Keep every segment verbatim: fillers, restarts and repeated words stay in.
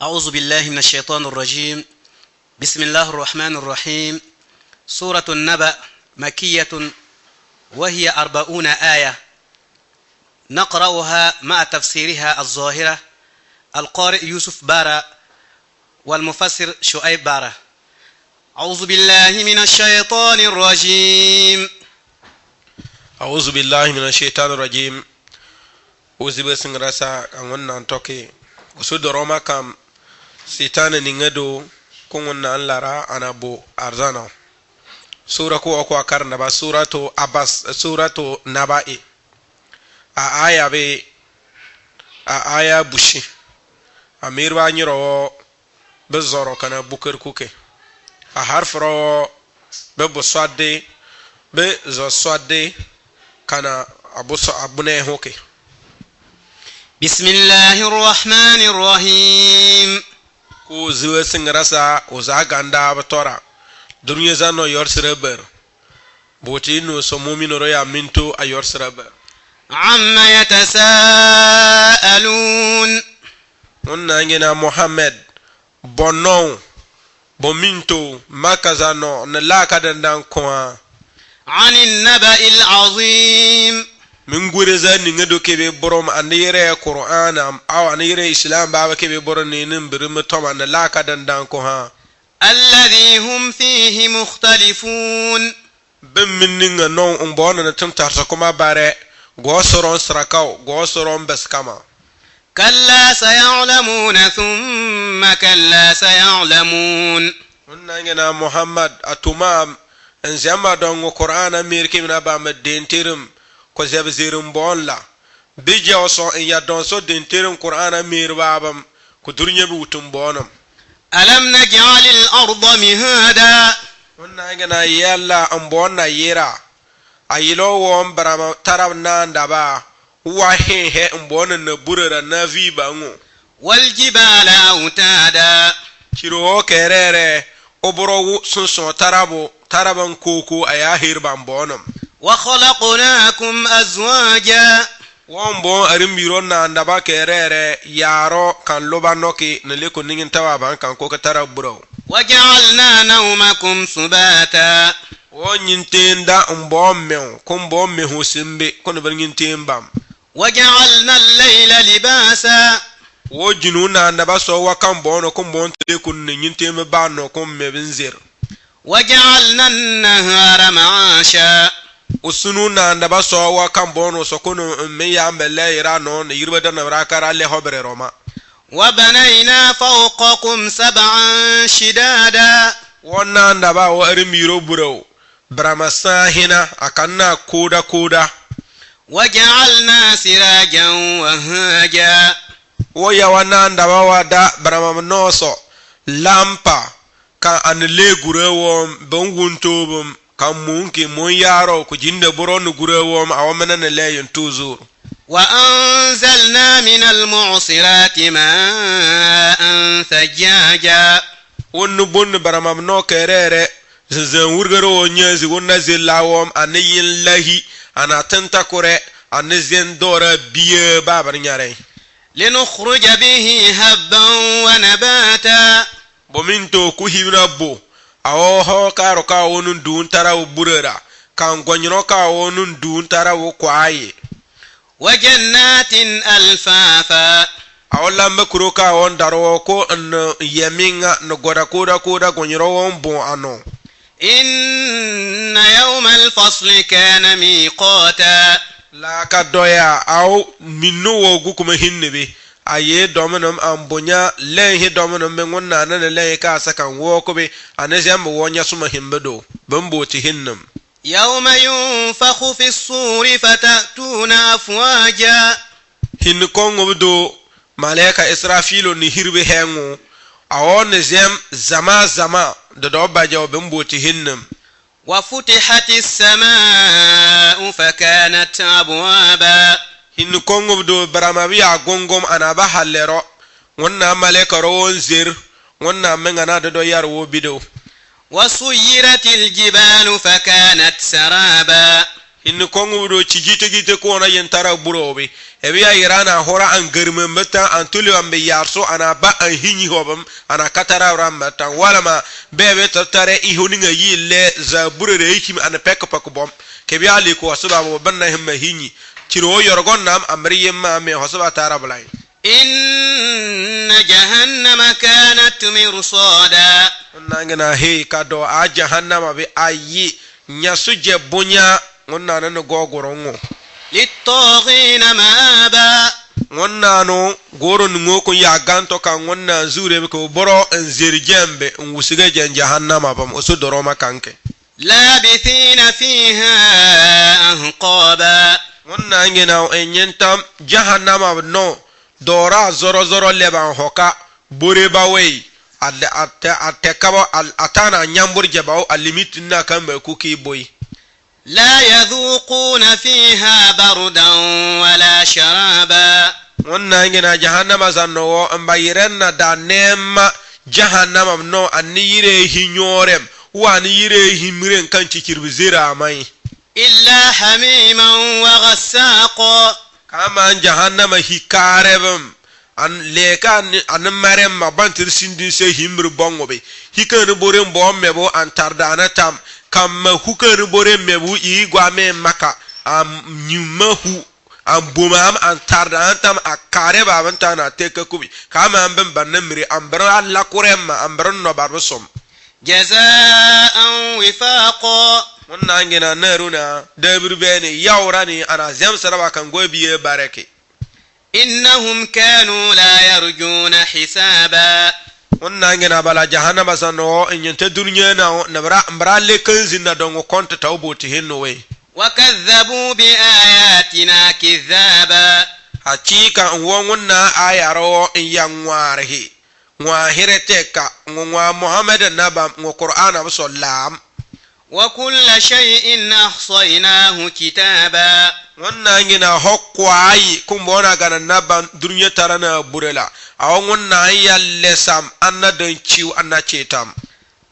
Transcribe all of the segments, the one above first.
أعوذ بالله من الشيطان الرجيم. بسم الله الرحمن الرحيم. سورة النبأ مكية وهي أربعون آية. نقرأها مع تفسيرها الظاهرة. القارئ يوسف بارا والمفسر شعيب بارا. أعوذ بالله من الشيطان الرجيم. أعوذ بالله من الشيطان الرجيم. Ozibe singirasa a Ŋwennaan tɔke. Gusu doro ma kam Sitaane niŋedo ko Ŋwennaan lara ana bo arzana. Sura ko wa ko a karanda ba Suratu Abas, Suratu Naba'i. A aya be, a aya busi. A miri ba nyiro wo be zoro kana bukar kuke. A harfuro wo be bu swadde, be zo swadde kana abu so abune hoke. بسم الله الرحمن الرحيم. Ko ziwe singirasa o za ganda abu tora. Durɲe zano yor sira ber. Boti nu so mumino ro ya minto a yor sira ber. عم يتساءلون. Ŋwennaan gena Muhammad, bono, bo minto, Maka zano, na laka dandan ko ha. عن النبأ العظيم. Mingure za niŋedo kebe borom ane yere Qur'an am, aw ane yere Islam baba kebe borom ni nim birim toma na laka dandan ko ha. الذي هم فيه مختلفون. Be mini ŋa no ŋ bono na tum tarsa kuma bare, go soron sirakaw, go soron beskama. كلا سيعلمون ثم كلا سيعلمون. Ŋwennaan gena Muhammad atuma, nzema dongo Qur'an a miri kibina ba ma dentirim, ko zeb zirim bon la. Bi jawso in ya donso dentirim Qur'an a miri babam, ko durɲe bi wutum bonam. ألم نجعل الأرض مهادا. Ŋwennaan gena yalla ŋ bon na yera. A yilo wom barama tarab na ndaba, wa hehe ŋ bon na burera na vi ba ŋo. والجبال أوتادا. Ciro wo kerere, oboro wu sunso tarabo, taraban koko a ya hirba ŋ bonam. وخلقناكم أزواجا. Wom bon arim biro na ndaba kerere, yaro kan loba noki, na leko ningin tawa ban kan ko ka tara buro. وجعلنا نومكم سباتا. Wo nyinten da ŋ bon mew, ko ŋ bon mehu simbe, ko na bar nyinten bam. وجعلنا الليل لباسا. Wo jinu na ndaba so wa kan bono, ko ŋ bon te kun nyinten me ba no, ko ŋ me binzir. وجعلنا النهار معاشا. Wo sunu na ndaba so wa kan bono so kunu me ya mbele ira no, na yirba da na raka ra le hobre roma. وبنينا فوقكم سبعا شدادا. Wo na ndaba wo arim biro buro. Barama sa hina, a kan na koda koda. وجعلنا سراجا وهاجا. Wo ya wa na ndaba wa da barama noso. Lampa, ka an le gure wom, ban wunto bum, ka munki mun yaro, ku jinde buro nu gure wom, a wa mena na le yin tuzur. وأنزلنا من المعصرات ماء ثجاجا. Won nu bun barama no kerere, zinzin wurgaro wo nyazi won na zilla wom, ani yin lahi, ana tanta kure, ani zin dora biye babar nyare. لنخرج به حبا ونباتا. Bo minto ku hibna bo. A wo ho karo ka wo nun dun tara wo burera. Kan gonyro ka wo nun dun tara wo kwaye. وجنات ألفافا. A wo lambe kuro ka wo ndaro ko n yeminga n goda koda koda gonyro wo mbo ano. إن يوم الفصل كان ميقاتا. La ka doya aw minnu wo gu kuma hinne be. A ye dominum an bonya len he dominum be ŋwonna na ne len ka sakan wo ko be. Ane zem wo nya suma himbe do. Bambo ti hinnum. يوم ينفخ في الصور فتأتون أفواجا. Hin ko ŋub do Malaika Israfilo ni hirbi heŋo. A wo ni zem zama zama dodo baja wo bambo ti hinnum. وفتحت السماء فكانت أبوابا. Hin ko ŋub do barama bi a gongom ana ba hallero. Ŋwonna malaika ro wo nzir. Ŋwonna menga na dodo yar wo bido. وسيرت الجبال فكانت سرابا. Hin ko ŋub do ci gite gite ko na yin tara buro bi. Ebi a yira na hora an gărmem batan, an tuli an be yarso, an aba an hinyi hobam, an a katara ram batan. Walama bebe tatare iho ninga yi le za burere ikim an pek pek bom. Kebi ali ko hosba bo banna himma hinyi. Tiro yorgon nam amri yemma me hosba tara bulai. إن جهنم كانت مرصادا. Ŋun na ngena hei ka do a jahannama bi ayi nyasu je bunya ŋun na nan gogoro ŋo. للطاغين مآبا. Ŋun na no goro ni ŋo kun ya ganto ka ŋun na zure bi ko boro nzeri jembe nwusige jen jahannama bam osu doro makanke. لابثين فيها أحقابا. Ŋun na ngena enyentam jahannama no dora zoro zoro leban hoka bore ba wei. Al-, ate-, ate kabo al-, atana nyambur jebao alimit na kamba kuki boi. لا يذوقون فيها بردا ولا شرابا. Ŋun na ngena jahannama zanno wo mba yiren na da nema jahannama no ani yire hi nyorem wa ani yire hi miren kan cikirbi zira mai. إلا حميما وغساقا. Kama an jahannama hi karebem. An leka ani, ani marem ma bantir sindin se himri bongo be. Hikani bore mbo mebu an tardana tam. Kama hukani bore mebu i gwa me maka. Am nyuma hu. An buma am an tardana tam a kareba ban tana teka kubi. Kama an ben banna miri an bar Allah kurema an bar no bar som. جزاء وفاقا. Ŋun na ngena naruna dabir bene yaurani ana zem saraba kan gobiye bareke. إنهم كانوا لا يرجون حسابا. Ŋun na ngena bala jahannama sano inyente dunya na nabra mbra le kanzin na dongo konta tawboti hinno we. وكذبوا بآياتنا كذابا. Hakika nwo ŋun na ayaro inya ŋwarihi. Ŋwa hire teka, ŋwa Muhammad nabam, ŋwa Qur'an abso lam. وكل شيء أحصيناه كتابا. Ŋun na ngina hokko ayi, kumbo na gana nabam, dunya tara na burela. Awo ŋun na ya lesam, anna dan ciw, anna cetam.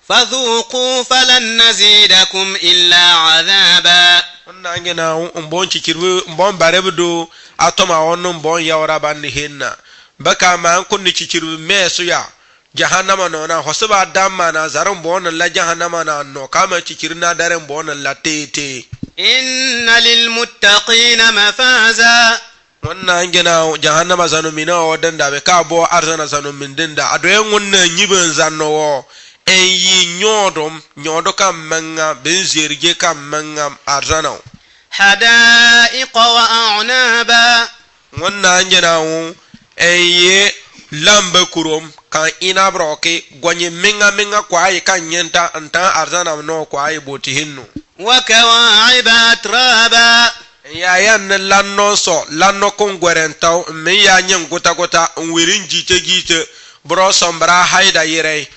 فذوقوا فلن نزيدكم إلا عذابا. Ŋun na ngina mbon cikirbu, mbon barebu du, atoma wonu mbon yawra bandi hinna. Baka ma an kunni cikirbu mesu ya. Jahannama no na hosiba damma na zarin bonan la jahannama na no kama cikiri na daren bonan la tete. إن للمتقين مفازا. Ŋun na ngina jahannama zanu mina o danda be ka bo arzana zanu min dinda. Adoye ŋun na nyibin zanu wo. En yi nyodom, nyodo ka menga, bin zirge ka menga arzana wo. حدائق وأعنابا. Ŋun na ngina wu, en yi lamba kurom, kan inab roki, gwanyi minga minga kwa yi kan nyenta, ntan arzana no kwa yi boti hinnu. وكواعب أترابا. En ya yan ni lanno so, lanno kun gweren taw, min ya nyen guta guta, nwirin jite jite, bro sombra haida yirei.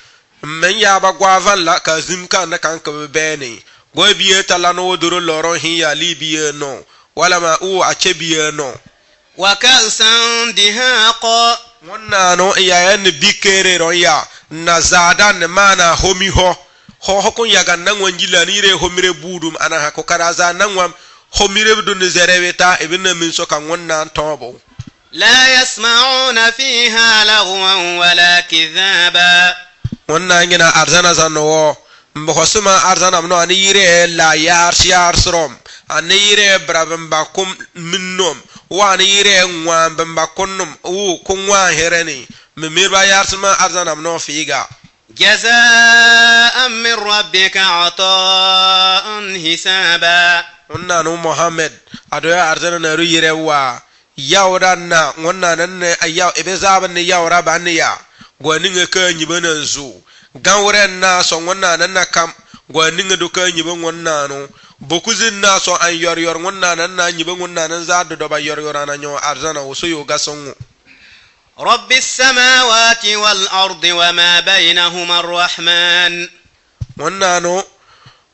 Mmen ya ba gwa van la ka zim ka na kan ka be beni. Gwa biye ta la no duru loron hin ya li biye no. Wala ma u a che biye no. وكأسا دهاقا. Ŋun na no ya ya ni bikere ron ya. Na zada ni mana homi ho. Ho ho kun ya ga na ŋwan jila ni re homire budum ana ha ko kara za na ŋwan homire budun ni zere weta ibin na min so ka ŋun na tobo. لا يسمعون فيها لغوا ولا كذابا. Ŋun na ngina arzana zanu wo. Mbo hosuma arzana mno ani yire la yars yars rom. Ani yire brabin bakum minnom. Wa ani yire ŋwan bin bakunnum. U kun ŋwan hereni. Mimir ba yars ma arzana mno figa. جزاء من ربك عطاء حسابا. Ŋun na nu Muhammad. Adoya arzana na ru yire wa. Yawra na, ŋun na nan ne, a yaw, ebe zaban ne yawra ba ne ya. Gwa ninga ka nyiba nan zu. Ganwre na so ŋun na nan na kam. Gwa ninga du ka nyiba ŋun na no. Bokuzin na so an yor yor ŋun na nan na nyiba ŋun na nan za do do ba yor yor ana nyo arzana wo so yo ga so ŋu. رب السماوات والأرض وما بينهما الرحمن. Ŋun na no.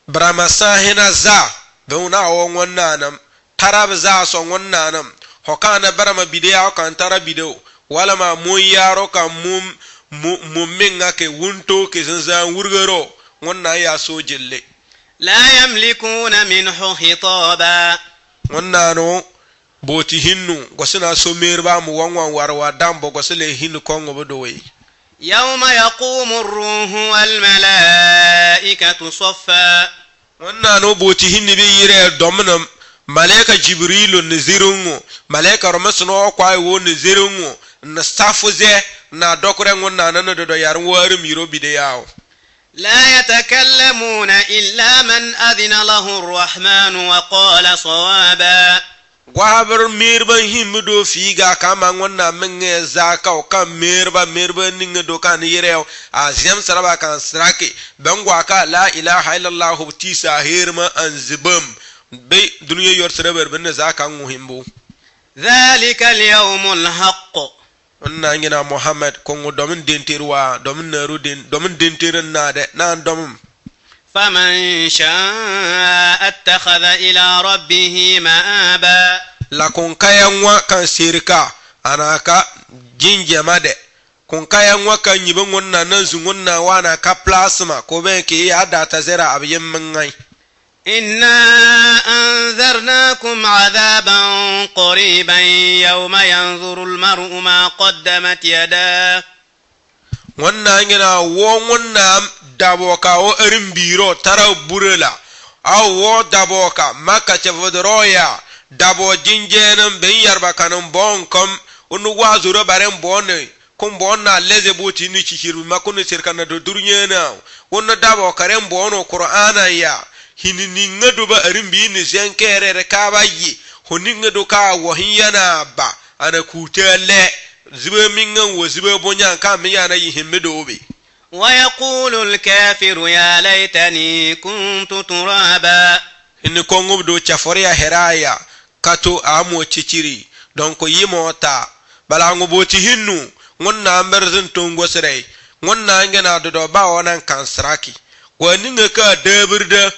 Brama sa hina za, be una wo ŋun na nam. Tarab za so ŋun na nam. Ho ka na brama bide ya ho ka ntara bide o. Wala ma mun yaro ka mun, mun, mun minga ke wunto ke zanzan wurgaro. Ŋun na ya so jelle. لا يملكون منه خطابا. Ŋun na no. Booti hinnu, gose na so meerba mo wanwan warwa dambo gose le hinnu ko ŋubi do we. يوم يقوم الروح والملائكة صفا. Ŋun na no booti hinni bi yire dominam, malaika Jibrilu ni ziringo, malaika romesno kwai wo ni ziringo, na safu ze, na dokure ŋun na na dodo yar wari miro bide yao. لا يتكلمون إلا من أذن له الرحمن وقال صوابا. Gwahabir mirban himmi do figa kama ŋun na minge zaka o kan mirba, mirba ninge do kan yireo, a ziam saraba kan sraki, ben gwa ka la ilaha illallah tisa hirma an zibam. Be dunya yor sreber ben zaka ŋu himbu. ذلك اليوم الحق. Ŋun na ngina Muhammad, ko ŋu domin dintir wa, domin naru din, domin dintir na de, na domin. فمن شاء اتخذ إلى ربه مآبا. La kun kaya ŋwa kan sirika, ana ka jinjema de. Kun kaya ŋwa kan nyibe ŋun na nan zu ŋun na wana ka plasma, ko ben ki ya data zera abiyem ngai. إنا أنذرناكم عذابا قريبا يوم ينظر المرء ما قدمت يداه. Ŋun na ngina wo ŋun na dabo ka wo erin biro tara burela. A wo dabo ka maka chefodoro ya dabo jinjenem ben yarba kanem bon kom unu wa zura baren bone. Kun bon na leze buti ni chichir ma kun sirka na do durnyena. Ŋun na dabo karen bon o Qur'ana ya. Hini ni ŋa du ba erin bi ni zen kere re ka ba yi. Honi ŋa du ka wo hin yana ba. Ana kute le. Zibe mi ŋa wo zibe bonya ka mi yana yi himmi do bi. ويقول الكافر يا ليتني كنت ترابا. Hini ko ŋub do chafori ya heraya. Kato a mo chichiri. Donko yimo ta. Bala ŋu booti hinnu. Ŋun na amber zin tungo srei. Ŋun na ngina dodo ba wo nan kan sraki. Gwa ni ŋa ka debir de.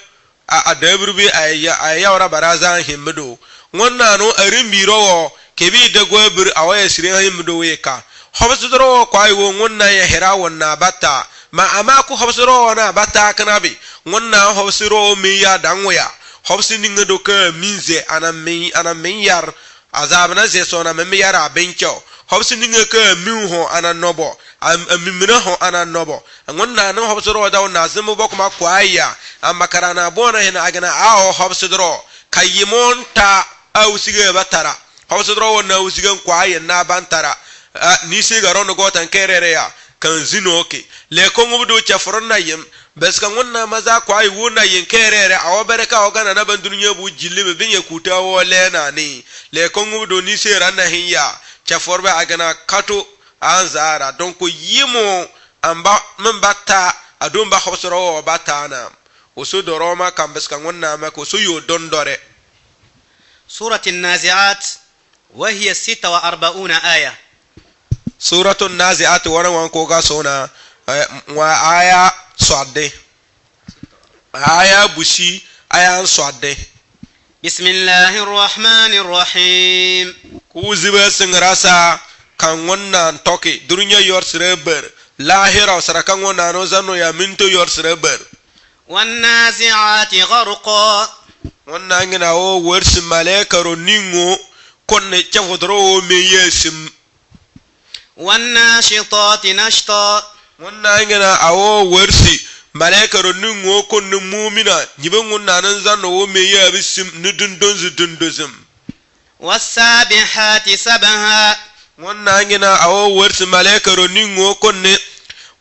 A, a debir bi a ya, a ya wara baraza himmi do. Ŋun na no erin biro wo, kebi de gwa bir a wo ya sire himmi do we ka. Hobsi doro wo kwa iwo ŋun na ya hera wo na bata. Ma ama ku hobsi doro wo na bata kana bi. Ŋun na hobsi doro wo mi ya dangwe ya. Hobsi ni ŋa do ka minze ana mi, ana mi yar. Azab na ze so na meme yara bencho. Hobsi ni ŋa ka mi ho ana nobo. Am, am, mi mina ho ana nobo. Ŋun na no hobsi doro da na zimbo bok ma kwa ya. Amma karana bona hina agana a o hobsi doro. Kayimon ta a usiga ba tara. Hobsi doro wo na usiga kwa ya na ban tara. A, ni siga ron go tan kerere ya. Kan zino ke. Le ko ŋub do chafron na yim. Bes ka ŋun na maza kwa i wu na yin kerere a wo bere ka wo gana na ban dunya bu jilli be bin ya kuta wo le na ni. Le ko ŋub do ni sera na hin ya. Chaforbe agana kato an zara. Donko yimo amba min bata a dun ba hobsi doro wo bata na. Usu doro ma kan bes ka ŋun na ma ko su yo don dore. سورة النازعات. وهي ستة وأربعون آية. Suratu Nazi'at wana wan ko ga sona, eh, wa aya swadde. Aya busi, aya swadde. بسم الله الرحمن الرحيم. Ku zibe singrasa kan ŋun na ntoki, durnya yor sreber, lahira sara kan ŋun na no zano ya minto yor sreber. والنازعات غرقا. Ŋun na ngina wo wersi malaika ro ningo konne chafodoro wo me yesim. والناشطات نشطا. Ŋun na ngina a wo wersi malaika ro ningo konne mumina nyibe ŋun na nan zano wo me ya bisim ni dundonzi dundozim. والسابحات سبحا. Ŋun na ngina a wo wersi malaika ro ningo konne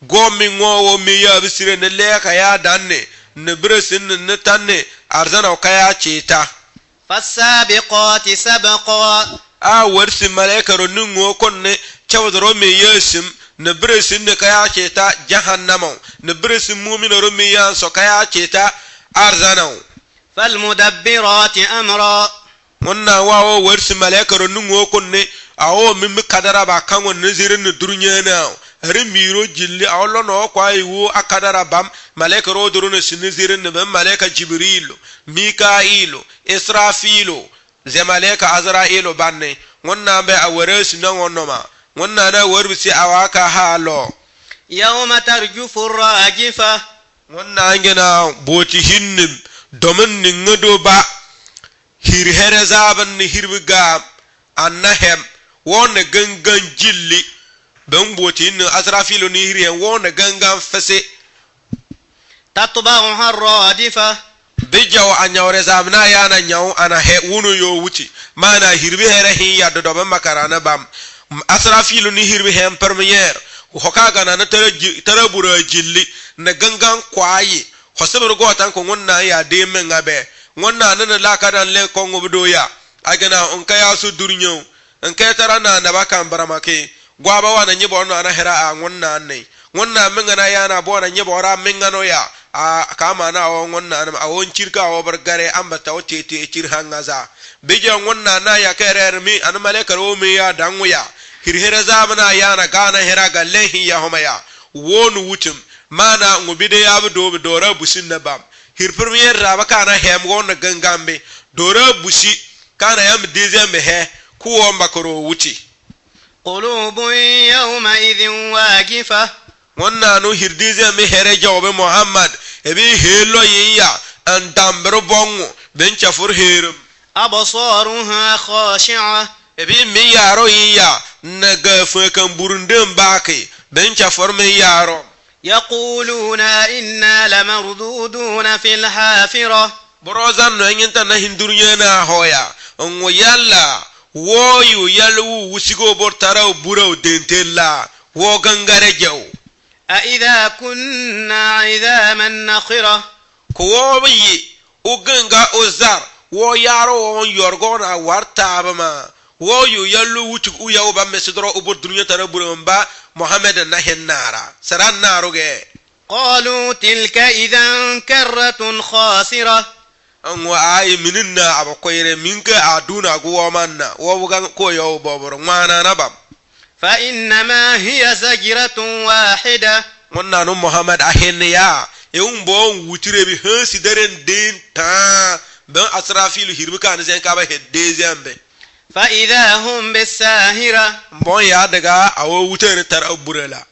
gomi ŋo wo mi ya bisire ne leka ya danne ne biresin ne tanne arzana ka ya cheta. فالسابقات سبقا. A wersi malaika ro ningo konne chawdro mi ya sim ne biresin ne ka ya cheta jahannama ne biresin mumina ro mi ya so ka ya cheta arzana. فالمدبرات أمرا. Ŋun na wa wo wersi malaika ro ningo konne a wo mi mi kadara ba ka ŋun ne zirin ne durnya na. Ri miro jilli a wo lono kwa i wo a kadara bam malaika ro duru ne si ne zirin ne bam malaika Jibrilu, Mikailu, Israfilu, ze malaika Azrailu banne. Ŋun na be a were si na ŋun noma. Ŋun na na wer bisi a wa ka ha lo. يوم ترجف الراجفة. Ŋun na ngena boti hinnim domin ni ŋa do ba. Hir here zaban ni hir bi ga. Ana hem, woo na gangan gilli. Bɛ ngboti ni Asrafilu ni hiri hem, woo na gangan fese. تتبعها الرادفة. Bɛ gyaw a nyaw re zam na ya na nyaw ana he wunu yo wuti. Maana hirbi here hin ya dodo bɛ makara na bam. Asrafilu ni hirbi hem première. Ho ka gana na tara gi-, tara bura gilli. Na gangan kwayi. Ho sebere go tan ko ŋun na ya de menga bɛ. Ŋun na na la ka dan le ko ŋu bɛ do ya. A gana ŋun ka ya su durnyau. Ŋun ka tara na na ba kan barama ke. Gwa ba wa na nyebor no ana hera a ŋun na ne. Ŋun na menga na ya na bo na nyebor a menga no ya. A ka ma na o ŋun na na a o ncir ka o bar gare amba ta o te te cir hanga za. Bɛ gyaw ŋun na na ya kere mi ana malekar o mi ya dan ŋu ya. Hiri here zam na ya na gana hera ga le hin ya homa ya. Woo nu wutim. Maana ŋu bi de ya bɛ do bɛ dora busin na bam. Hiri première ra ba kana hem woo na gangan bɛ. Dora busi kana yam deuxième bɛ he. Ku woo mbakoro wuti. قلوب يومئذ واجفة. Ŋun na nu hiri deuxième bɛ here gyaw bɛ Muhammad. Ebi helo yin ya. An dambere bongo. Bɛ ncha fur herum. أبصارها خاشعة. Ebi mi yaro yin ya. Na ga fun kan burundem baki. Bɛ ncha fur mi yaro. يقولون أئنا لمردودون في الحافرة. Boro zan no enyin ta na hin durnya na hoya. Ŋu yalla, woo yu yalla wu wusigo bor tara bura dente la, woo gangare gyaw. أإذا كنا عظاما نخرة. Ko woo bɛ yi, u ganga u zar, woo yaro woo yorgo na war tabama. Woo yu yalla wu cig u ya u ba mesidoro u bur durnya tara bura mba Muhammad na hen nara. Saran naro ge. قالوا تلك إذا كرة خاسرة. Ŋu a i minin na a ba koyre min ka a duna gu woo man na. Woo bu gan ko ya u boboro ŋwaana na bam. فإنما هي زجرة واحدة. Ŋun na nu Muhammad a hen ya. E un bo wutire bi hansi daren den ta. Bɛ Asrafilu hirbi kan zen ka ba he deuxième bɛ. فإذا هم بالساهرة. Mbon ya daga a woo wutire tara bura la.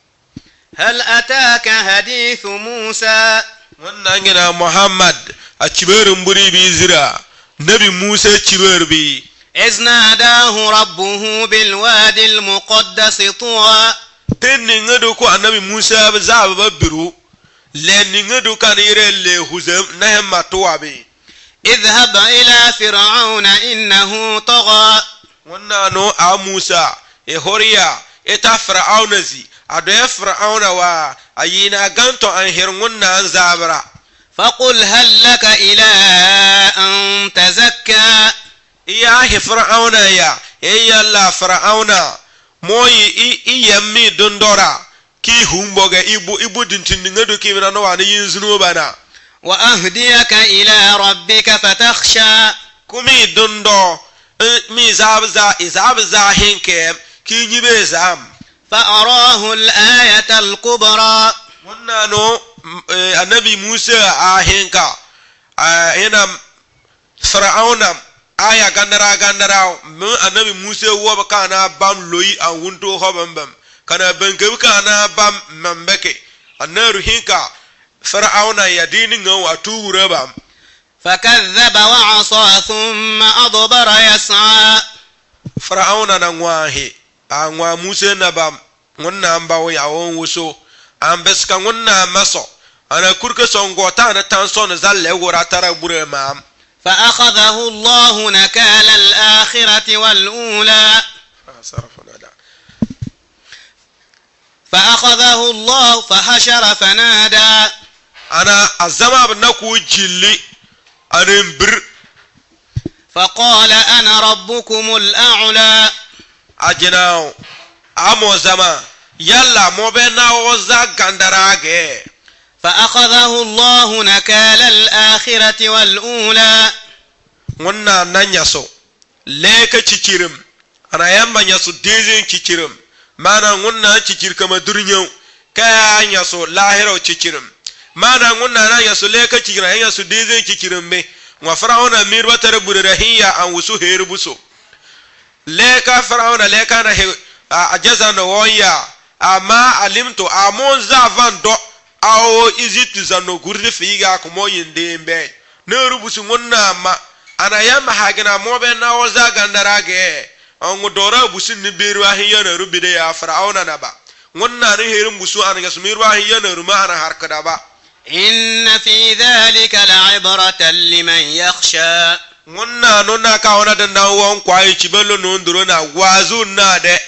هل أتاك حديث موسى. Ŋun na ngina Muhammad a ciberum buri bi zira. Nabi Musa ciber bi. إذ ناداه ربه بالواد المقدس طوى. Ten ni ŋa du ko Annabi Musa ba zaba ba biru. Le ni ŋa du kan ire le huzam na hemma tuwa bi. اذهب إلى فرعون إنه طغى. Ŋun na nu a Musa, e horiya, e ta Fir'auna zi, a do e Fir'auna wa, a yi na ganto an her ŋun na an zabra. فقل هل لك إلى أن تزكى. I ya he Fir'auna ya, e yalla Fir'auna, mo yi i, i yammi dundora, ki humbo ga ibu, ibu dintin ŋa du ki mina no wa ni yin zunu bana. وأهديك إلى ربك فتخشى. Kumi dundo, eh, mi zab za, i zab za hinke, ki nyibe zam. فأراه الآية الكبرى. Ŋun na nu, mm, eh, Annabi Musa a hinka, a, ina Fir'auna aya gandara gandara, min Annabi Musa wo ba kana bam loyi a wunto ho bam bam. Kana banke bi kana bam mambeke. Annaru hinka Fir'auna ya dini ŋa wa tuura bam. فكذب وعصى ثم أدبر يسعى. Fir'auna na ŋwa he. A ŋwa Musa na bam. Ŋun na mba wo ya won wuso. An bes ka ŋun na maso. Ana kurke songo ta na tan son zalle wora tara bure mam. فأخذه الله نكال الآخرة والأولى. Ah, sarafuna da. فأخذه الله فحشر فنادى. Ana azama abna ku jilli. Ana mbir. فقال أنا ربكم الأعلى. Ajina o, amo zama, yalla mo be na o za gandara ge. فأخذه الله نكال الآخرة والأولى. Ŋun na na nyaso, leka cicirim, ana yamba nyaso dezen cicirim. Mana ŋun na cicir kama durnyau, ka ya nyaso lahira o cicirim. Mana ŋun na na nyaso leka cicirim, ya nyaso dezen cicirim be. Ŋwa Firauna mir ba tara burera hinya an wusu heri buso. Leka Firauna leka na he, a, a jaza na wonya. Ama alimto, amon za van do, a o Izipt zano gurdi figa kumo yinde mbe. Na rubusu ŋun na ma, ana yamba hagina mo be na o za gandara ge. Ɔngo dɔra busu ni biru ahi yanaru bide ya Firauna na ba. Ŋunnaan herin busu ana nyasumi ru ahi yanaru ma ana harkada ba. إن في ذلك لعبرة لمن يخشى. Ŋunnaan na ka hona dandan wɔ nkwai ci belo no nduro na wazu na de.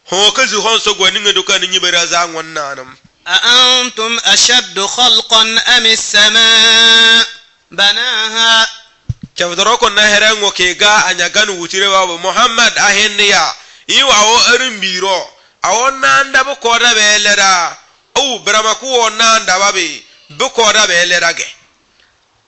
Ho ka zi hon so gwa ninga duka ni nyibara za ŋunnaan. أأنتم أشد خلقا أم السماء بناها. Chabdoro ko na here ŋo ke ga anya gan wutire wa bo Muhammad ahen ya. Iwa o arin biro. Awo nanda bu koda be lera. O brama ku wo nanda ba be. Bu koda be lera ge.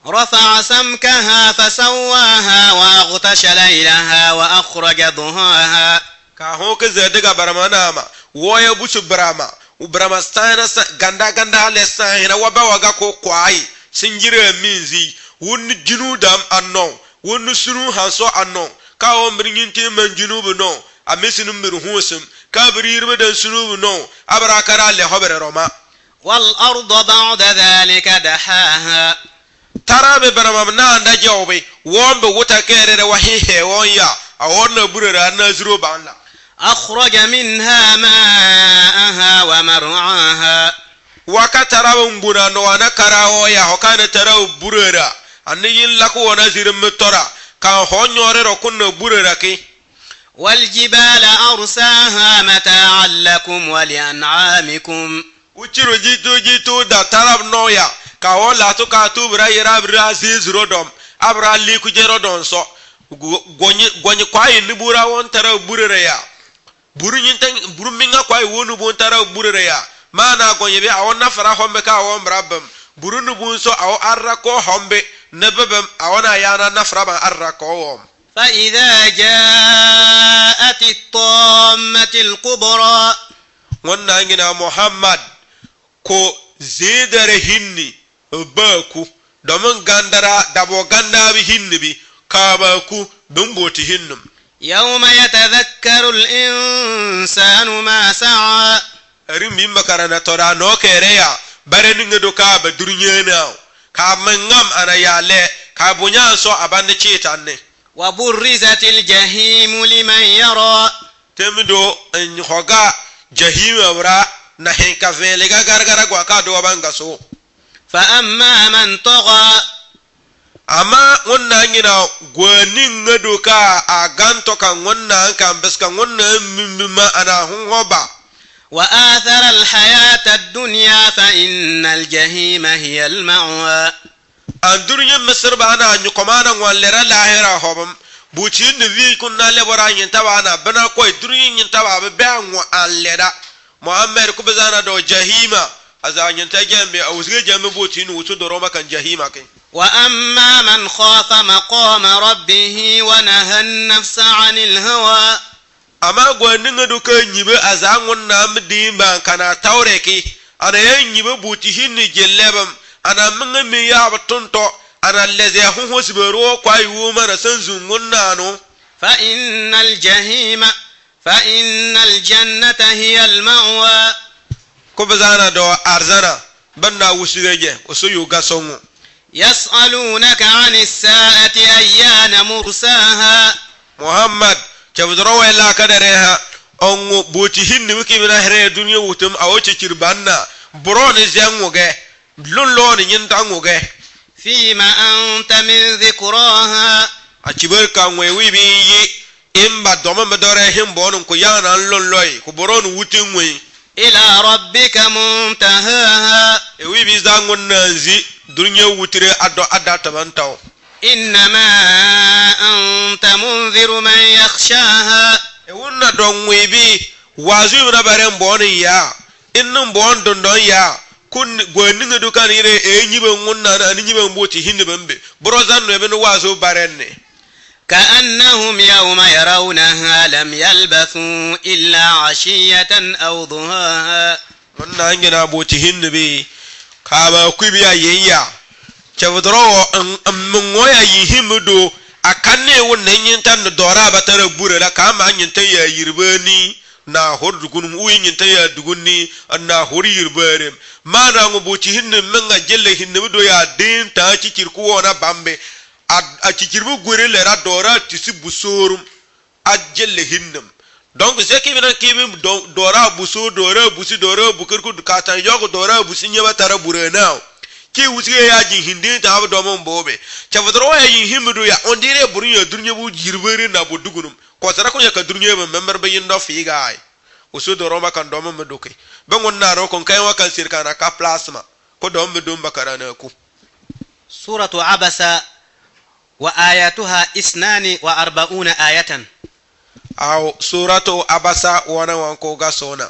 رفع سمكها فسواها وأغطش ليلها وأخرج ضحاها. Ka ho ka zediga barama na ma, woya busu barama, u barama saina sa, ganda ganda le saina, waba waga ko kwai, sinjire minzi, wun jinu dam anno, wun sunu hanso anno, ka o mbirinyin ti man jinu bu no, amisinu mbiru husim, ka biri irbe dan sunu bu no, abra kara le hobere roma. والأرض بعد ذلك دحاها. Tara be barama na anda jawbe, won be wuta kere re wahi he won ya, a won na burara na zuro banla. أخرج منها ماءها ومرعاها. Waka tara be nguna no wana kara wo ya, hokana tara burara, ani yin laku wona zirim tora, ka ho nyore ro kun na burara ki. والجبال أرساها متاعا لكم ولأنعامكم. Uciru jitu jitu da tarab noya. Ka wo latu ka tu bra yera bra zizi rodom. Abra liku je rodom so. Gu-, gonyi, gonyi kwai ni bura won tarab burere ya. Buru nyinta, buru minga kwai wonu bon tarab burere ya. Mana gonyi be awon na fara hombe ka awon brabem. Buru nu bon so awo arra ko hombe. Nebebem awon ayana na fara ban arra ko wom. فإذا جاءت الطامة الكبرى. Ŋunnaan ngina Muhammad ko zedare hinni baku. Domin gandara dabo ganda bi hinni bi ka baku bin boti hinnum. يوم يتذكر الإنسان ما سعى. Rin bi makara na tora no kere ya, bare ninga do ka ba durnya na. Ka mangam ana ya le, ka bunya so abande citan ne. وبرزت الجحيم لمن يرى. Temido en hoga jahim abra na hen ka vele ga gargara gwa ka do banga so. فأما من طغى. Ama ŋunnaan ngina gwani ŋa do ka a ganto ka ŋunnaan ka mbeska ŋunnaan mimbima ana hun hoba. وآثر الحياة الدنيا فإن الجحيم هي المأوى. An durnya Misir ba ana nyukoma na ŋwan lera lahira hobam. Buti ni vi kunna le bora nyinta ba ana bana koi durnya nyinta ba be be ŋwa an lera. Muhammad ku bazana do jahima. Aza nyinta jambe a usge jambe buti ni utu doro makan jahima ken. وأما من خاف مقام ربه ونهى النفس عن الهوى. Ama gwani ŋa do ka nyibe aza ŋunnaan mi di mba kana taure ki. Ana ya nyibe buti hinni jellebam. Ana minga mi ya batunto. Ana leze huhu sibero kwa yuma na sanzu ŋunnaano. فإن الجحيم فإن الجنة هي المأوى. Ku bazana do arzana, banna wusiga je, usu yuga songu. يسألونك عن الساعة أيان مرساها. Muhammad, chabdoro wela kadare ha, ongu buti hinni wiki mina here dunya wutum awo cici banna, buro ni zengu ge, lun lo ni nyinta ngu ge. فيم أنت من ذكراها. A cibar ka ŋwe wi bi yi, Imba dome me dore him bonum ku yana lon loi, ku boron wuti ŋwe. إلى ربك منتهاها. E wi bi za ŋunnaan zi, durnya wutire ado ada tabantao. إنما أنت منذر من يخشاها. E wunna do ŋwe bi, wazu wuna bare mbon ya. Innum bon dondon ya. Kun gwani ŋa dukan ire e nyibe ŋunnaan, ani nyibe mbuti hinni bambe. Boro zan no ebe no wazu bare ne. كأنهم يوم يرونها لم يلبثوا إلا عشية أو ضحاها. Ŋunnaan ngina buti hinni bi. Ka ba kwi bi a yin ya. Chabdoro wo n, n, ŋo ya yin him do. Akanne wun ne nyinta n dora batara bure la ka ma nyinta ya yirbani. Na hor dugun wi nyinta ya dugun ni, na hor yirbarem. Mana ŋo buti hinni menga jelle hinni do ya din ta cicir ku wona bambe. A, a cicir bu gure lera dora tisi busorum. Ajele hinnam. Donc, zeki bi nan ki bi do-, dora busu, dora busi, dora bukir ku katan yoko dora busi nyeba tara burana. Ki wusige ya jin hindi ta abu domo mbobe. Chavudro ya jin himdu ya, on dirait buri ya durnya bu jirbere na bu dugunum. Ko sara ko ya ka durnya be member be yindo figa ai. Usu doro ma kan domo mduke. Be ngon na ro kon kai wa kan sirkana ka plasma. Ko domo mdum ba karana ku. سورة عبس وآياتها اثنان وأربعون آية. Aw, suratu Abasa wana wanko ga sona.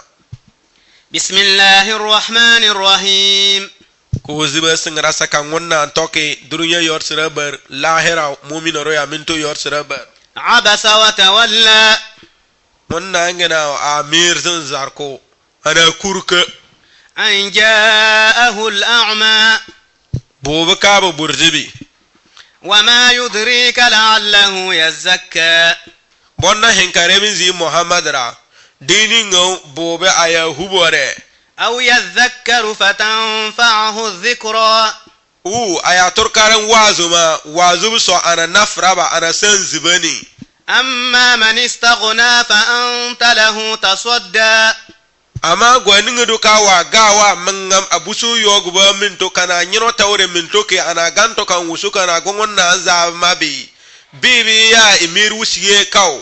بسم الله الرحمن الرحيم. Ku ziba singra saka ngunna antoke, durunya yor sira bar, lahira mu'min oro ya minto yor sira bar. عبس وتولى. Ngunna ngena a mir zin zarko. Ana kurka. أن جاءه الأعمى. Bobe ka be burzibi. وما يدريك لعله يزكى. Bonna hinkare bin zi Muhammad ra. Dini ngau bobe aya hubore. أو يذكر فتنفعه الذكرى. U aya turkaren wazu ma, wazu bi so ana nafra ba, ana san zibani. أما من استغنى فأنت له تصدى. Amma gwa ninga du ka wa ga wa mangam abusu yogu ba minto kana nyino tawre minto ke ana ganto kan wusu kana gongon na anza mabi. Bibi ya imir wusiye kaw.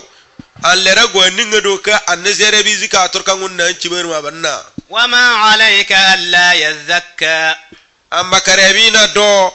An lera gwa ninga du ka an zere bi zika turka ngunna an cibar ma banna. وما عليك ألا يزكى. Amma kare bi na do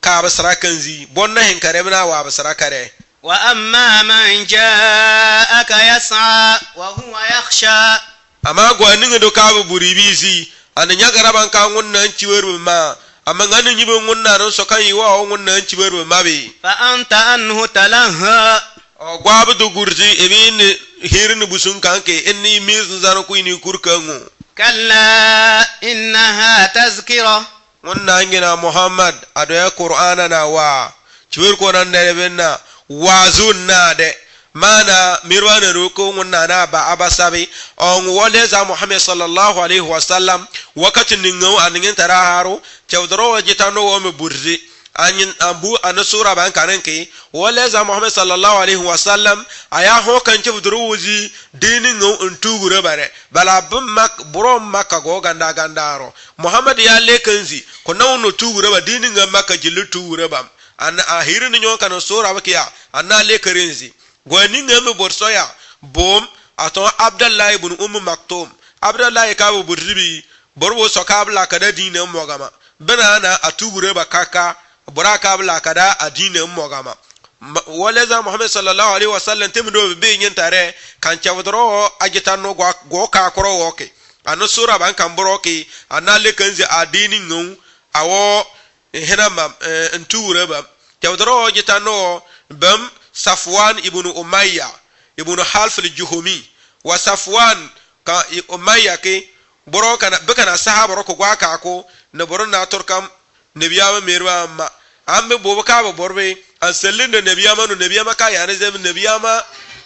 ka basra kanzi, bonna hinkare bi na wa basra kare. وأما من جاءك يسعى وهو يخشى. Amma gwa ninga du ka be buri bi zi, an nyagara ban ka ngunna an cibar bi ma, amma ngani nyibe ngunna nan so kan yiwa o ngunna an cibar bi ma bi. فأنت عنه تلهى. O gwa be du gurzi, ebi ni hirin busun kanke, inni mizan zano ku ini kurkangu. كلا إنها تذكرة. Ngunna ngina Muhammad, adoya Qur'ana na wa. Cibar ko nan dere benna, wazu na de. Mana mirwa na ruko ngunna na ba abasabi. On wole za Muhammad sallallahu alaihi wasallam, wakati ningo aningin tara haru, cewdro wajitano wo me burzi. Anyin ambu ana sura ban kanen ke, wole za Muhammad sallallahu alaihi wasallam, aya ho kan cewdro wuzi, dini ngo ntugure bare. Bala bun mak, buro Makka go ganda ganda ro. Muhammad ya lekanzi, ko na uno tugure ba dini nga Makka jilli tugure ba. An ahiri ni nyon kan sura ba kiya, an na lekarinzi. Gwa ninga mi borso ya, bom, aton Abdallah ibn Umm Maktum. Abdallah ka bu burribi, borbo so ka bla kada dini mogama. Bena na atugure ba kaka, bura ka bla kada adini mogama. Ma, wole za Muhammad sallallahu alaihi wasallam tim do be nyin tare, kan cewdro ajitan no gwa, go ka koro woke. Ano sura ban kan boro ke, ana lekanzi adini ngun, awo, eh, hena mam, eh, ntugure bam. Cewdro ajitan no bam Safwan ibn Umayya, ibn Half al-Juhumi. Wa Safwan ka i Umayya ke, boro kana, be kana sahaba ro ko gwa ka ko, na boro na turkam, Nabiyama mirwa amma. An be bobo ka be borbe, an sellin da Nabiyama no, Nabiyama ka yani zem, Nabiyama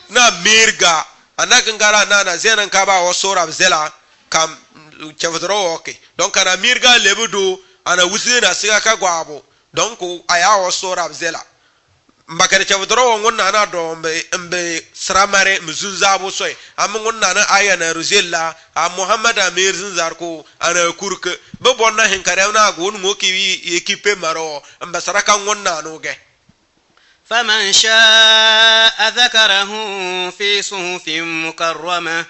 na mirga. Ana gangara na, na zenan ka ba wo sora zela, kam cewdro woke. Donc ana mirga lebudu, ana wusi na siga ka gwabo. Donc aya wo sora zela. Mbakare cewdro wo ngunna na do mbe, mbe sramare mzunza bo soy. Am ngunna na aya na ruzella, a Muhammad amir zunzar ko, ana kurke. Be bonna hinkare na gun ngo kiwi ye kipe maro, mbe saraka ngunna no ge. فمن شاء ذكره في صحف مكرمة.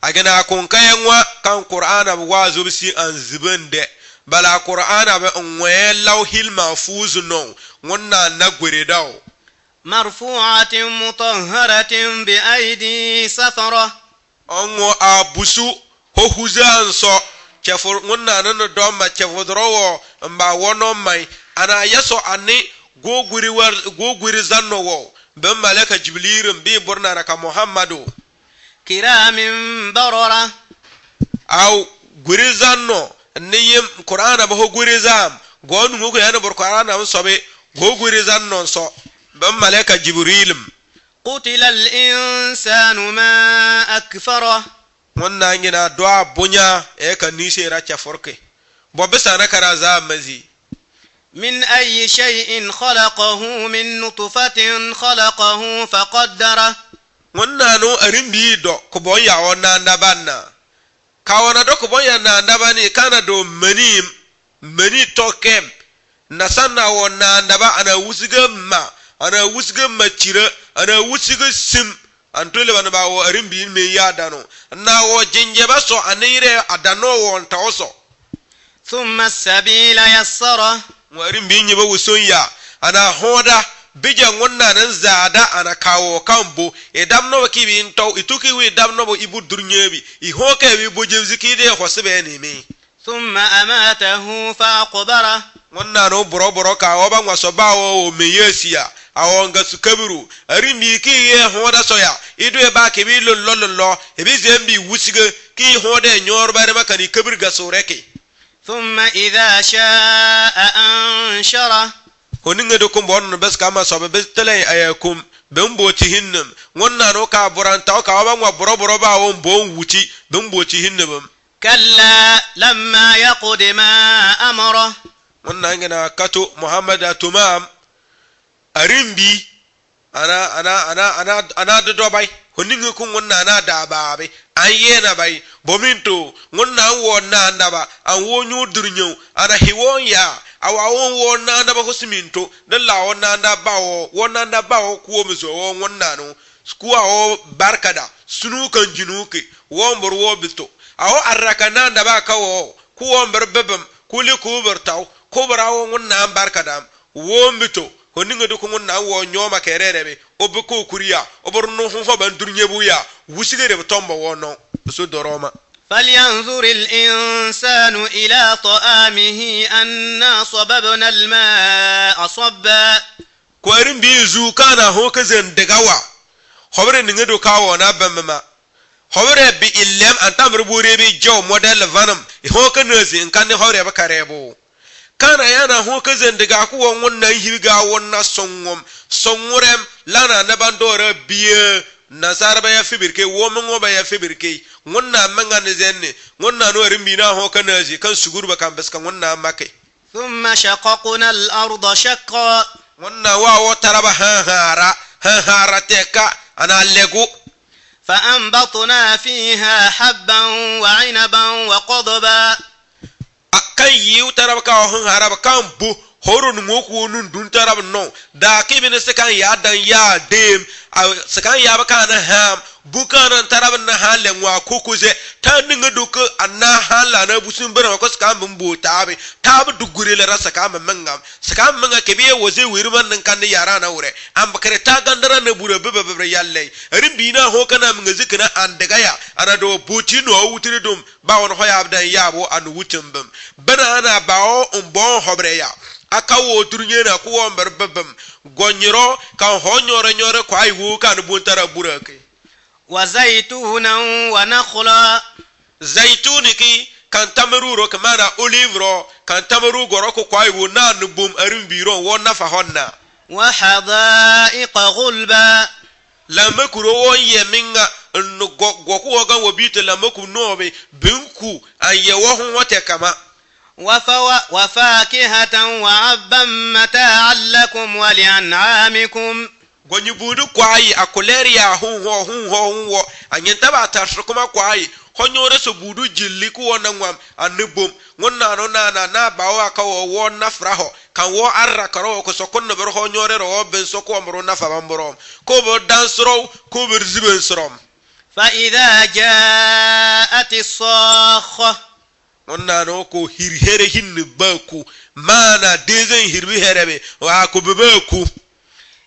Agina kun kaya nwa kan Qur'ana bu wa zubsi an zibin de. Bala Qur'ana bu nwe Lawhil Mahfuz no, ngunna na gwere daw. مرفوعة مطهرة بأيدي سفرة. Ongo abusu ho huza nso, cefur ngunna nanu domma cefur drowo, mba wono mai, ana yaso ani goguri war, goguri zanno wo, ben malaka Jibril bi burna na ka Muhammadu. كرام بررة. Aw, guri zanno, ni yim Qur'ana ba ho guri zam, gonu ngugu yana bur Qur'ana nso be, goguri zanno nso, ben malaka Jibril. قتل الإنسان ما أكفره. Ngunna ngina dua bunya e ka nise ra cefurke. Bo bisa na kara za mazi. من أي شيء خلقه من نطفة خلقه فقدره. Ŋunnaa no arimbi dɔ kubɔŋ ya wɔ naandaba na. Ka wɔ na dɔ kubɔŋ ya naandaba ni ka na dɔ mani, mani tɔ kɛm. Na sa na wɔ naandaba, ana wusige ma, ana wusige ma tira, ana wusige sim. An tole ba na ba wɔ arimbi me ya dano. Na wɔ jinjɛ ba sɔ ani yire adano wɔ nta wɔ sɔ. ثم السبيل يسره. Ŋɔ arimbi nyi ba wuson ya. Ana hoda, bije ŋunnaa nan zaada, ana ka wɔ kambo. I dab no ba ki bi ntɔ, i tuki wi dab no ba i bu durnyɛ bi. I ho kɛ bi bo jebzi ki de hosi be ni mi. ثم أماته فأقبره. Ŋunnaa no boro boro ka wɔ ba ŋwa sɔ ba wɔ wɔ me ye sia. A wɔ nga su kabiru. Arimbi ki ye hoda sɔ ya. I du e ba ki bi lolo lolo. E bi zembi wusige. Ki hoda e nyor ba re ma kani kabir ga sore ki. ثم إذا شاء أنشره. Honi ŋa du kum bon bes ka ma sɔ be bes tele aya kum. Be mbo ti hinnim. Ŋunnaa no ka buran ta ka wɔ ba ŋwa boro boro ba wɔ mbo wuti. Be mbo ti hinnim. كلا لما يقض ما أمره. Ŋunnaa ngena kato Muhammad atumam. Arimbi. Ana, ana, ana, ana, ana dodo bai. Honi ŋa ku ŋunnaa ana da ba bi. An ye na bai. Bominto. Ŋunnaa wɔ naandaba. An wɔ nyu durnyɛ. Ana hi wɔ ya. A wa wɔ wɔ naandaba hosi minto. Da la wɔ naanda ba wɔ. Wɔ naanda ba wɔ ku wɔ miso wɔ ŋunnaa no. Ku a wɔ barkada. Sunu kan jinu ke. Wɔ mbor wɔ bito. A wɔ arraka naandaba ka wɔ. Ku wɔ mbor bebem. Ku li ku bor tau. Ku bor a wɔ ŋunnaa barkada. Wɔ mbito, honi ŋa du ku ŋunnaa wɔ nyoma kɛ rɛrɛ bi, o bi ko kuriya, o bor no ho ho ban durnyɛ bu ya, wusige re bi tɔmbɔ wɔ no, su doroma. فلينظر الإنسان إلى طعامه أنا صببنا الماء صبا. Ko arimbi zu ka na ho ka zen dega wa. Hobere ni ŋa du ka wɔ na bɛmma. Hobere bi ilem an tamre bure bi jaw model vanam. I ho ka nazi nkan ni hobere bi kare bu. Ka na ya na ho ka zen dega ku wɔ ŋunnaa hibi ga wɔ na songom. Songorem la na na ban dora biye. Nasara ba ya fibirke, wɔ mɛŋɔ ba ya fibirke. Ŋunnaa mɛŋa ni zen ni. Ŋunnaa no arimbi na ho ka nazi, kan sugur ba kan bes ka ŋunnaa make. ثم شققنا الأرض شقا. Ŋunnaa wa wɔ taraba hanhara, hanhara teka, ana legu. فأنبتنا فيها حبا وعنبا وقضبا. A kan yi u taraba ka wɔ hanhara ba kan bu, horo nu ŋo ku nun dun taraba no. Da ki bi ni se kan ya dan ya dem, a se kan ya ba kan na ham, Bu ka na ntarab na han lɛ ŋwa kokoze. Ta ni ŋa du ka ana han la na busun bana ko saka mbo tabe. Tabe du gure la ra saka mɛŋa. Saka mɛŋa ke bi ye woze wiri man nan kan yara na wure. Am bakare ta gandara na bura bebe bebe yallai. Arim bi na ho kana mɛŋa zikina an daga ya. Ana do boti no wutiri dum. Ba won hoya abdan ya bo an wutin bim. Bana ana ba o mbo hobre ya. Aka wo durnye na ku wo mber bebem. Gonyiro kan ho nyore nyore ko ai wu kan buntara burake. وزيتونا ونخلا. Zaituni ki kan tamaru ro, ki mana olive ro, kan tamaru goro ko kwai wo na nubum arim biro wo nafa honna. وحدائق غلبا. Lama kuro wo ye minga nnu go, go ku wo gan wo bito lama ku no be, binku an ye wo hun wo te kama. وفوا-، وفاكهة وأبا متاعا لكم ولأنعامكم. Gonyi budu kwai a kuleri ya hun ho, hun ho, hun wo. Anyen taba ta sukuma kwai. Ho nyore so budu jilli ku wo na ŋwam, a nubum. Ŋun na no na na, na ba wo aka wo, wo na fra ho. Kan wo arra karo ko so kun no ber ho nyore ro wo ben so ko mro na fa bambro. Ko bo dan sro, ko ber ziben sro. فإذا جاءت الصاخة. Ŋun na no ko hiri here hin ba ku. Mana dezen hiri bi here be. Wa ku be ba ku.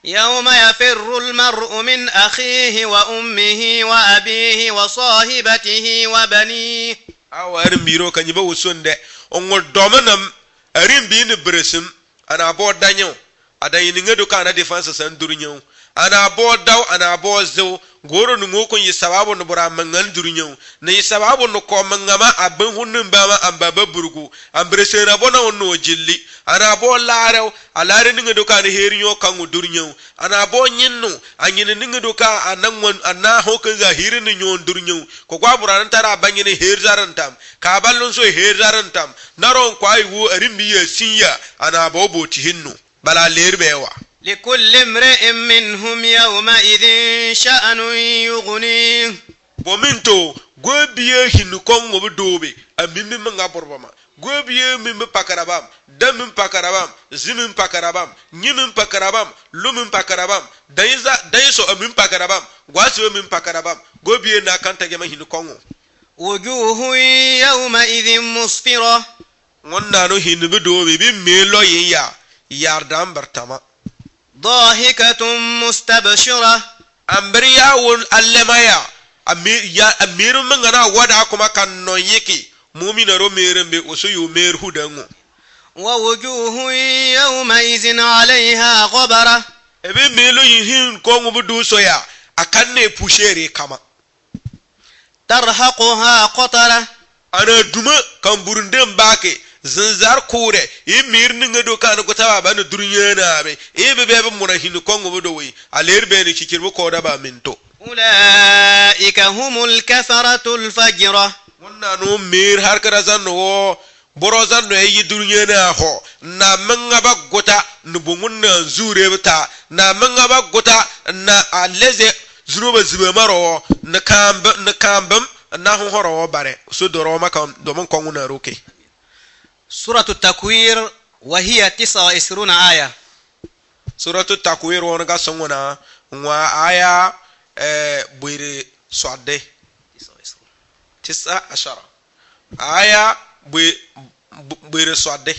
يوم يفر المرء من أخيه وأمه وأبيه وصاحبته وبنيه. Awa arim biro ka nyi ba wusunde. Ongo domanam arim bi ni bresim. Ana bo danyo. Adan ini ŋa du ka ana defense san durnyo. Ana bo daw, ana bo zew. Goro nu ŋo kun yi sababu nu bura mangan durnyo. Na yi sababu nu ko mangama abin hunnin ba ma an ba ba burgu. An bresena bo na wonno jilli. Ana bo larew. A lare ni ŋa du ka ana heri nyo kan wu durnyo. Ana bo nyinnu. A nyini ni ŋa du ka ana ŋwan, ana ho kan za heri ni nyo durnyo. Ko gwa bura nan tara ba nyini heri zarantam. Ka ba lun so heri zarantam. Na ron kwai wu arim bi ya sinya. Ana bo bo ti hinnu. Bala ler be wa. لكل امرئ منهم يومئذ شأن يغنيه. Bɔ minto, guabie hin kɔŋ ŋɔbo doobe, amin mi manga borobɔ ma. Guabie min mi pakara bam, da min pakara bam, zi min pakara bam, nyi min pakara bam, lu min pakara bam, dai za, dai so amin pakara bam, guasi amin pakara bam. Guabie na kanta gema hin kɔŋ ŋɔ. وجوه يومئذ مسفرة. Ŋun naan ɔ hin bi doobe, bi mei lɔyin ya, yardam bɛrtama. ضاحكة مستبشرة. Ambiri ya wun allema ya, ami, ya, amir mi ŋana wada kuma kan nɔn yiki, mumina ro mirin bi, osu yu mir hudan ŋɔ. ووجوه يومئذ عليها غبرة. Ebi mei lɔyin hin kɔŋ ŋɔ bi du so ya, akan ne pusheri kama. ترهقها قترة. Ana duma kan burundem bake, zinzar kure, i mir ni ŋa do kan gota ba ni durɲe na be, i be be muna hin kɔŋ ŋɔ bi do wi, aler be ni cikir bi koda ba minto. أولئك هم الكفرة الفجرة. Ŋun naan ɔ mir har kara zan ɔ, boro zan ɔ yi durɲe na ho, na manga ba gota, ni bungun na zure bita, na manga ba gota, na aleze, zunuba zibe maro, na kambe, na kambem, na ho horo bare, su doro ma kan, domin kɔŋ ŋuna ruke. سورة التكوير، وهي تسع وعشرون آية. Suratu Takwir won ga songona, ŋwa aya, eh, bwiri swadde. تسع وعشرون. Tisa ashara. Aya bwi-, bwi-, bwiri swadde.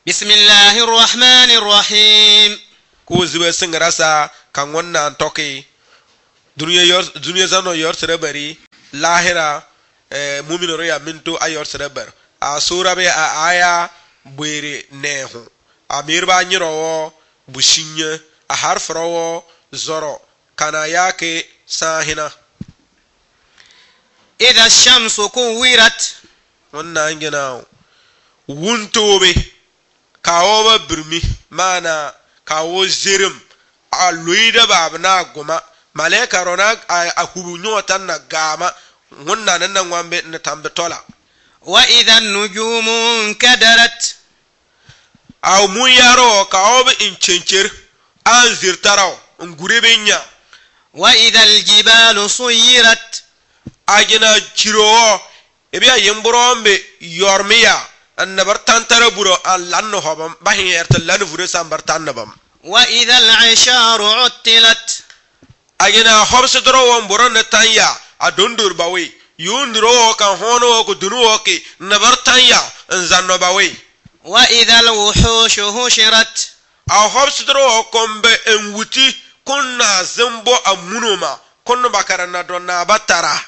بسم الله الرحمن الرحيم. Ku zibe singira sa ka ŋun naan toki. Dunia yor, dunia zano yor sere bari. Lahira, eh, mumino ro ya minto a yor sere bar. A sura be a aya bwiri nehu. A mir ba nyiro wo businye, a harf ro wo zoro. Kana yake sahina. إذا الشمس كورت. Ŋun naan gina wunto be. Ka wo ba birmi, mana ka wo zirim. A luida ba bina guma. Malaika ro na a, a hubu nyota na gama. Ŋun naan na ŋwambe na tambe tola. وإذا النجوم انكدرت. Aw mun yaro ka obi in cencer, an zirtaraw, in gure be nya. وإذا الجبال سيرت. Agina ciro wo, ebi a yimburom be yormi ya, an nabar tantara buro an lan hobam, ba hin erta lan vure san bar tan nabam. وإذا العشار عطلت. Agina hobsi doro wo mboro na tanya, a dondur bawe. Yundur wo kan hono wo ku dunu wo ki, nabar tanya, nzanno bawe. وإذا الوحوش حشرت. A hobsi doro wo kombe enwuti, kun na zimbo a munoma, kun bakara na don na batara.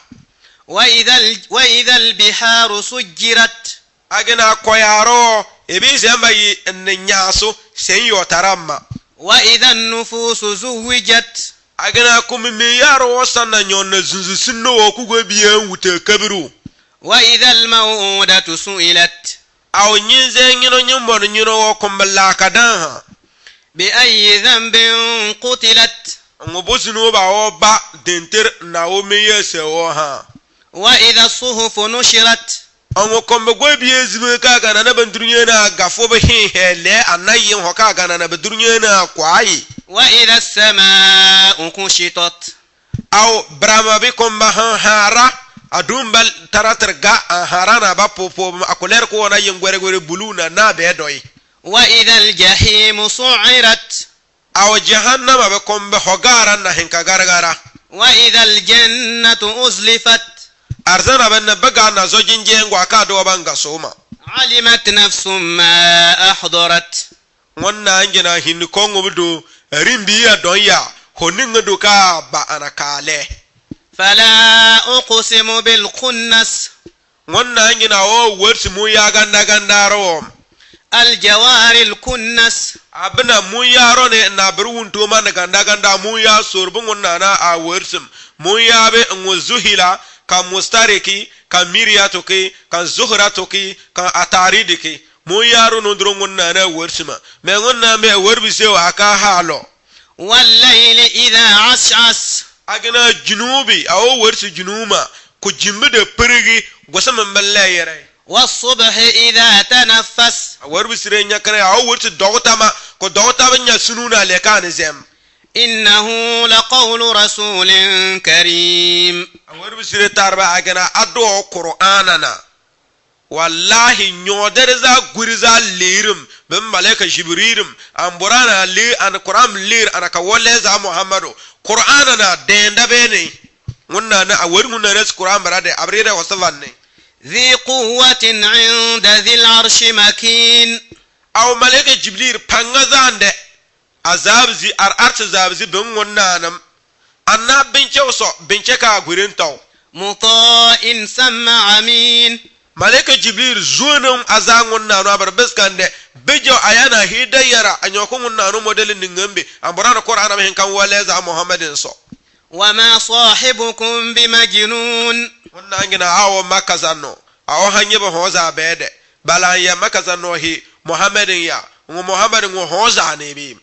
وإذا ال-، وإذا البحار سجرت. Agina koyaro, ebi zemba yi nyaso, sen yo taramma. وإذا النفوس زوجت. Agina kumi mi yaro wo sanna nyon na zunzu sinno wo kugo biye wute kabiru. وإذا الموءودة سئلت. Aw nyinze nyino nyimbo nyino wo kumba laka dan ha. بأي ذنب قتلت. Ŋo bo zunu ba wo ba denter na wo meye se wo ha. وإذا الصحف نشرت. Ɔŋɔ kɔmbɛ gɔɛ bie zibe ka gana na bɛ durunye na gafo bɛ hin hɛlɛ ana yem hɔ ka gana na bɛ durunye na kwayi. وإذا السماء كشطت. Aw brama bi kɔmbɛ han hara a dum bal taratar ga an hara na ba popo a kulɛr ko na yem gwɛrɛ gwɛrɛ bulu na na bɛ dɔyi. وإذا الجحيم سعرت. Aw jahannama bɛ kɔmbɛ hɔ gara na hin ka gargara. وإذا الجنة أزلفت. Arzana bɛ na bɛ ga na zɔ jinjɛ ngwa ka dɔ bɛ nga soma. علمت نفس ما أحضرت. Ŋɔn na ngina hin kɔŋ ŋɔ bɛ do rimbi ya dɔn ya hɔ ni ŋa do ka ba ana ka lɛ. فلا أقسم بالخنس. Ŋɔn na ngina o wërsi mun ya ganda ganda ro. الجوار الكنس. Abna mun ya ro ne na bir wuntu man ganda ganda mun ya sur bu ŋɔn na na a wërsim. Mun ya be ŋu zuhila ka mustariki ka miryatuki ka zuhratuki ka ataridiki. Mun ya ro nundro ŋɔn na na wërsima. Me ŋɔn na me wërbi sewa aka halo. والليل إذا عسعس. Agina junubi a o wërsi junuma ku jimbi de pirigi gwasa mambal la yere. والصبح إذا تنفس. A wërbi sire nyakanɛ, a wërbi si dɔgtama, ko dɔgtama nya sunu na le ka ne zem. إنه لقول رسول كريم. A wërbi sire tarba a gana a do Qur'ana na. Wallahi, nyodere za guri za lirim, bim malaika Jibrilim, an burana li, an Qur'an lir, an ka wole za Muhammadu. Qur'ana na denda bene. Ngunna na a wërbi ngunna res Qur'an bara de, abrire wasavanne. ذي قوة عند ذي العرش مكين. Aw malaika Jibril panga zande. A zabi zi, ar arti zabi zi bin ngunna nam. Anna binche so, binche ka gurin taw. مطاع ثم أمين. Malaika Jibril zuwa nam a za ngunna no abar biskande. Bijo ayana hida yara, anyo ko ngunna no model ni ngambe. An burana Qur'ana hin kan wale za Muhammadin so. وما صاحبكم بمجنون. Ngunna ngina awo makazano. Awo hanye ba hoza bede. Bala ya makazano hi Muhammadin ya. Ngu Muhammadin ngu hoza ne bi.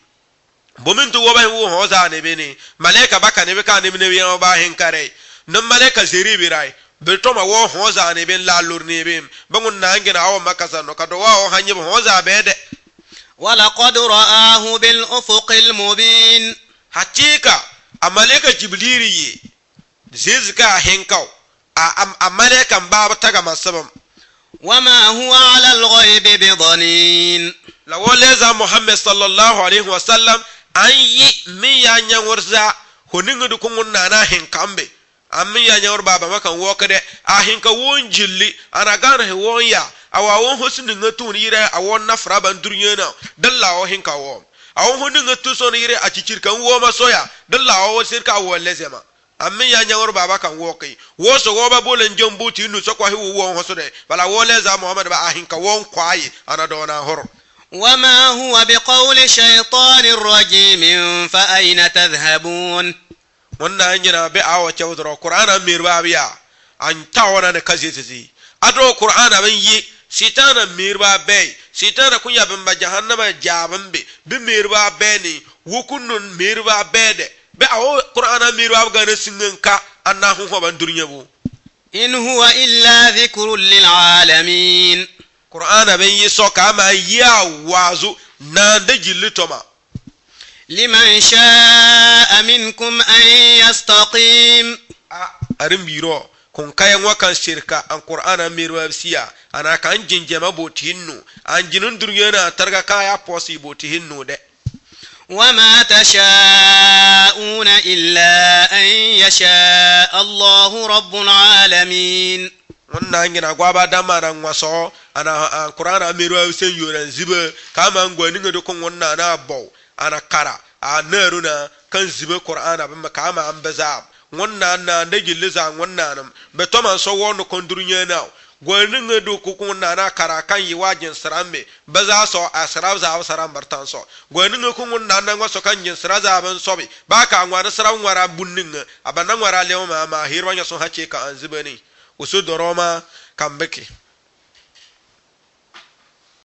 Bomin tu woba ngu hoza ne bi ni. Malaika baka ne bi ka ne bi ne bi ya ba hin kare. Nam malaika ziri bi rai. Bi toma wo hoza ne bi la lur ne bi. Ba ngunna ngina awo makazano. Ka do wa awo hanye ba hoza bede. ولقد رآه بالأفق المبين. Hatika, a malaika Jibril yi, zizi ka hinkaw, a, a, a malaika mba ba taga masabam. وما هو على الغيب بضنين. La wole za Muhammad sallallahu alaihi wasallam, an yi mi ya nyangor za, ho ningi du ko ngunna na hinkambe. An mi ya nyawar baba makan wo kede, a hinka won jilli, ana gana he won ya, awa won hosi ninga tun yire, a won na fura ban durnya na, dalla wo hinka wo. A won ho ninga tun son yire, a ciccir kan wo ma soya, dalla wo sirka wo lezema. An mi ya nyawar baba kan wo kai. Wo so wo ba bolen jombu ti nu so kwa hi wo won hoso de, bala wo leza Muhammad ba a hinka won kwayi, ana dona hor. وما هو بقول شيطان رجيم فأين تذهبون. Ngunna ngina be awo chawdro Qur'ana mirba biya. An tawana ne kazi zizi. Ado Qur'ana ben yi, sitana mirba be. Sitana kunya ben ba jahannama jabin be. Bi mirba be ni, wukunnun mirba be de. Be awo Qur'ana mirba gana singen ka, anna hun ho ban durnya bu. إن هو إلا ذكر للعالمين. Qur'ana ben yi so ka ma ya wazu, na de jilli toma. لمن شاء منكم أن يستقيم. A, arin biro, kun kaya ngwa kan sirka, an Qur'ana mirwa siya, ana kan jinjema botihinnu, an jinun durnya na targa kaya posi botihinnu de. وما تشاءون إلا أن يشاء الله رب العالمين. Ngunna ngina gwaba dama na ngwa so, ana, a, Qur'ana mirwa sen yoran zibe, kama ngwa ninga do ko ngunna na bo, ana kara, a, naruna, kan zibe Qur'ana ba ma kama an baza. Ngunna na ndagi liza ngunna nam, be toman so wono kon durnya na. Gwa ninga do ko ngunna na kara kan yi wa jin saram be, baza so a saram za saram bartan so. Gwa ninga ko ngunna na ngwa so kan jin sara za ban so be, ba ka ngwa na saram ngwa ra bun ninga, a ba na ngwa ra lewo ma, ma hirwa nya so ha che ka an zibe ni. Usu doroma, kambeke.